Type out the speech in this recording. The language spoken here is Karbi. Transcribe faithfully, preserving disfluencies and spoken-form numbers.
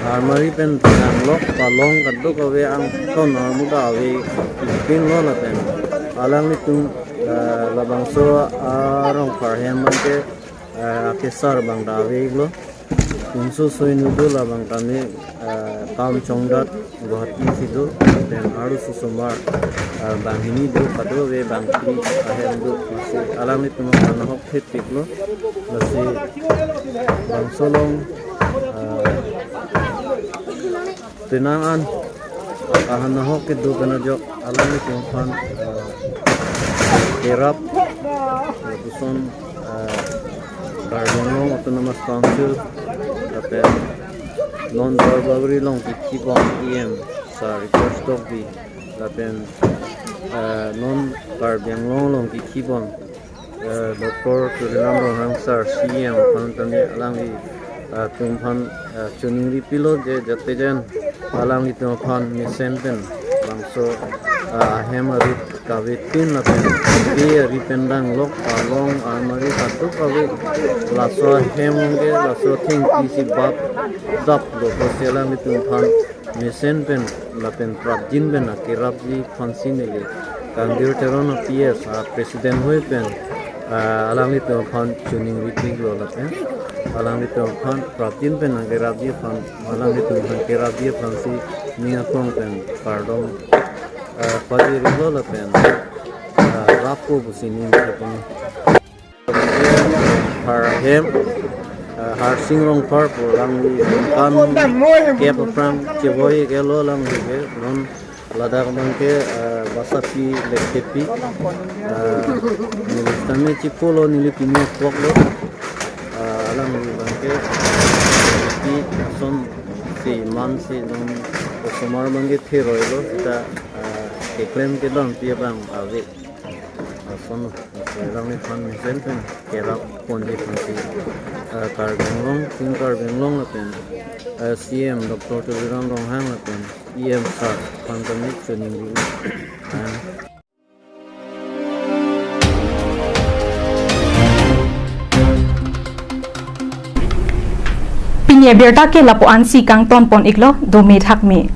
Armari pen danglok palong kadokave angton armuda ave ipin lo lapen alanglitum, eh, labangso arong pharhem abangke, eh, akesar abang ta ave lo. Pinso soi nu do labang kami, eh, kam chongdat Guwahati si do, pen arloso osomar, eh, banghini do, kadokave bangphli ahem do, lasi alanglitum aphan nahok thepik lo, lasi bangso along, eh, penang an, ahan nahok kedo pen ajok alanglitum aphan, eh, kerap, lapuson, eh, Karbi Anglong Autonomous Council, lapen non Duarbagori along kekhibom E M sir Ritesh Tokbi, lapen, eh, non Karbi Anglong along kekhibom, eh, Doctor Tuliram Ronghang sir C E M aphan tame alangli, eh, atum aphan, eh, choningri pilo je jate jen alanglitum aphan mesen pen bangso, eh, ahem arit kavetin lapen ke ari pen danglok palong armari kadokave laso ahem ke laso thengpi si bap dap lo pusi alanglitum aphan mesen pen lapen prapjin pen akerapji aphansi neli Kangdir Teron a P S a president ahoi pen, ah, alanglitum aphan choningri pik lo lapen alanglitum aphan prapjin pen akerapji aphan alanglitum aphan kerapji aphansi ning aklong pen kardom, ah, pajir lo lapen, ah, rappo pusi ning si pon. Pharhem, eh, Harsing Rongphar pu alangli ningkan kep aphrang chevoi ke lo alangli ke non ladak abangke, eh, basapi lekthepi, eh, neli tame chipo lo neli pini apok lo, eh, alangli abangke, eh, pi ason si man si non osomar abangke theroi lo seta, eh, keklem kedampi abang ave. Lason, laso alangliphan mesen pen kerap ponji aphansi, eh, Karbi Anglong, Team Karbi Anglong lapen, eh, C E M Doctor Tuliram Ronghang lapen E M sir aphan tame choningri. Pini abirta ke lapu ansi kangton pon iklo, dome thakme.